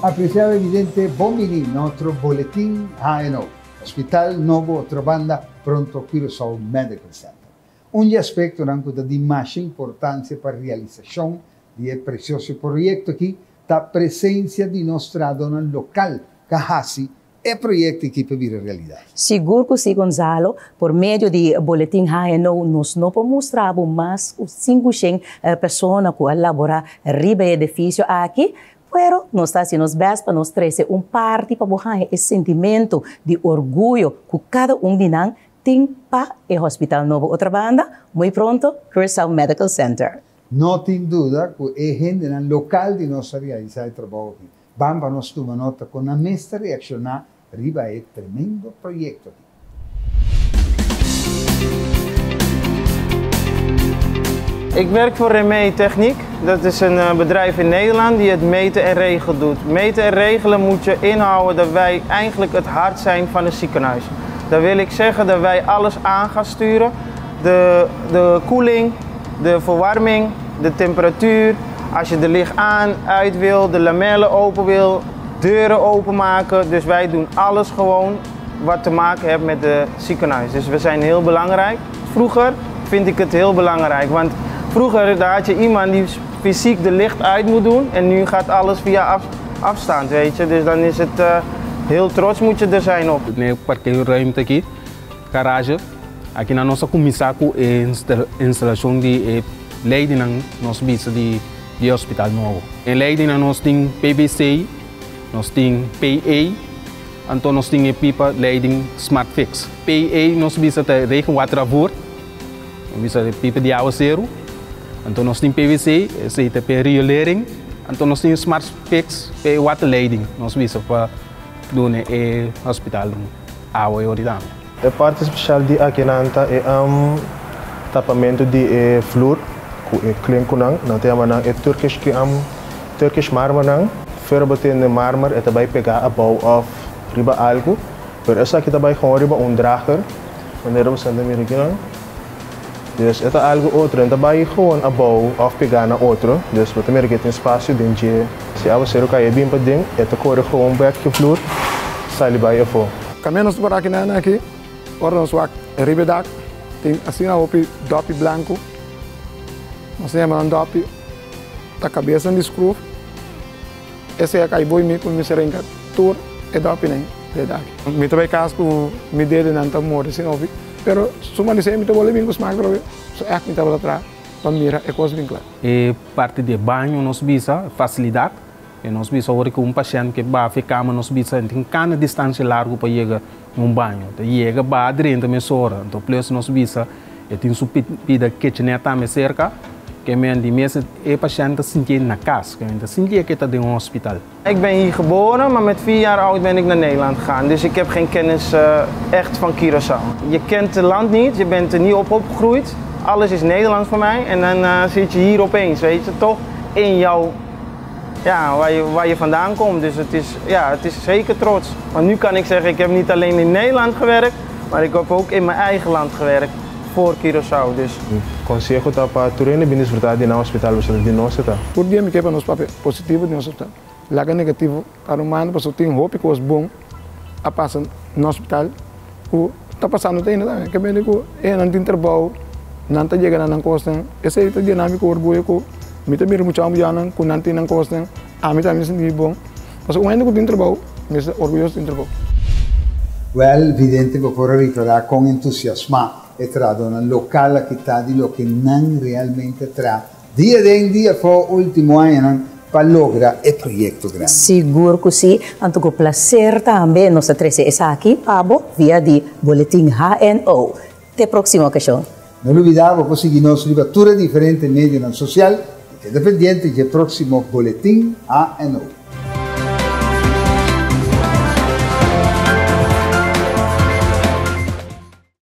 Apresiado vidente, bon bini na otro boletin HNO, Hospital Nobo Otrobanda, pronto Curaçao Medical Center. Un di e aspektonan ku ta di masha importansia pa realisashon di e presioso proyekto aki ta presensia di nos trahadónan lokal ku a hasi e proyekto aki pa bira realidat. Sigur ku si, Gonzalo. Por medio di Boletin HNO nos no por mustra bo mas ku 500 persona ku a laborá riba e edifisio aki, pero nos ta hasi nos bèst pa nos trese un parti pa bo haña e sentimentu di orguyo ku kada un di nan tin pa e Hospital Nobo Otrabanda, muy pronto Curaçao Medical Center. No tin duda ku e hendenan lokal di nos a realisá e trabou aki. Ban pa nos tuma nota kon nan mes ta reakshoná riba e tremendo proyekto aki. Ik werk voor Remee Techniek. Dat is een eh, bedrijf in Nederland die het meten en regelen doet. Meten en regelen moet je inhouden dat wij eigenlijk het hart zijn van het ziekenhuis. Dat wil ik zeggen dat wij alles aan gaan sturen. De, de koeling, de verwarming, de temperatuur. Als je de licht aan, uit wil, de lamellen open wil, deuren openmaken. Dus wij doen alles gewoon wat te maken heeft met het ziekenhuis. Dus we zijn heel belangrijk. Vroeger vind ik het heel belangrijk, want vroeger daar had je iemand die fysiek de licht uit moet doen en nu gaat alles via afstand, weet je. Dus dan is het uh, heel trots moet je er zijn op. Nee, parkeerruimte aki, garage. Aki nan nos a kuminsá ku e instalashon di e leidingnan nos bisa di di e hospital nobo. E leidingnan nos tin PVC, nos tin PE, anto nos tin e pipa leiding Smart Fix. PE nos bisa ta regenwaterafvoer, nos bisa e pipa di awa seru. Anto nos tin PVC, esei ta pa e riolering. Anto nos tin Smart Fix pa e waterleiding, nos bisa pa duna e hospital awa e ora tambe. E parti spesial di akinan ta e tapamentu di e flur ku e klinkunan. Nan ta yama nan e Turkish Turkish marmernan. Fuera bo tende marmer e ta bai pegá abou òf riba algu, pero esaki ta bai gewoon riba un drager, manera bo ta mira akinan. Dus e ta algu otro, e no ta bai gewoon abou òf pegá na otro. Dus bo ta mira ku e tin spasio den dje. Si awaseru kai e bin paden, e ta kore gewoon bèk ku e flur sali bai afó. Camia nos por aki nan aki, ora nos wak riba e dak, tin asina hopi dòpi blanku, nos ta yama nan dòpi, ta kabesan di skruf, esei a kai boi mi ku mi mester rinka tur e dòpinan di e dak. Mi ta bai kas ku mi dedenan ta morde asina hopi, pero suma di esei mi ta bolbe bin ku smak atrobe, so ègt mi tabata traha pa mira e kos bin kla. E parti di e baño nos bisa, fasilidat. E nos bisa ora ku un pashènt ke baha e kama nos bisa e tin kana distansia largu pa yega na un baño. Ta yega baha drenta mesora. Anto plus nos bisa e tin su pida kitchenette tambe serka ke men di mes e pashènt ta sintié na kas, ke men ta sintié ke ta den un hospital. Ik ben hier geboren, maar met 4 jaar oud ben ik naar Nederland gegaan. Dus ik heb geen kennis echt van Curaçao. Je kent het land niet, je bent er niet op opgegroeid. Alles is Nederlands voor mij en dan zit je hier opeens, weet je, toch in jouw ja, waar, je, waar je vandaan komt. Dus het is, ja, het is zeker trots. Want nu kan ik zeggen, ik heb niet alleen in Nederland gewerkt, maar ik heb ook in mijn eigen land gewerkt voor Curaçao. Dus. Konseho ta pa tur hende bin disfrutá di nan hospital pasobra di nos e ta. Tur dia mi ke pa nos papia positivo di nos hospital. Laga negativo ta rumando pasobra tin hopi kos bon a pasa na hospital ku ta pasando te ainda tambe. Ke mende ku e nan tin trabou, nan ta yega na nan kosnan. Esei ta yena mi ku orguyo ku mi ta mira mucha homber yonan ku nan tin nan kosnan. Ami tambe mi sinti mi bon. Pasobra un hende ku tin trabou mester orguyoso tin trabou. Wèl, vidente bo por a ripará kon entusiasmá e trahadónan lokal aki ta di loke nan realmente traha dia den dia afó último añanan pa logra e proyekto grandi. Sigur ku si, anto ku plaser tambe nos ta trese esaki pa bo via di Boletin HNO. Te próksimo okashon. No lubidá bo por sigui nos riba tur e diferente medionan sosial i keda pendiente dje próksimo Boletin HNO.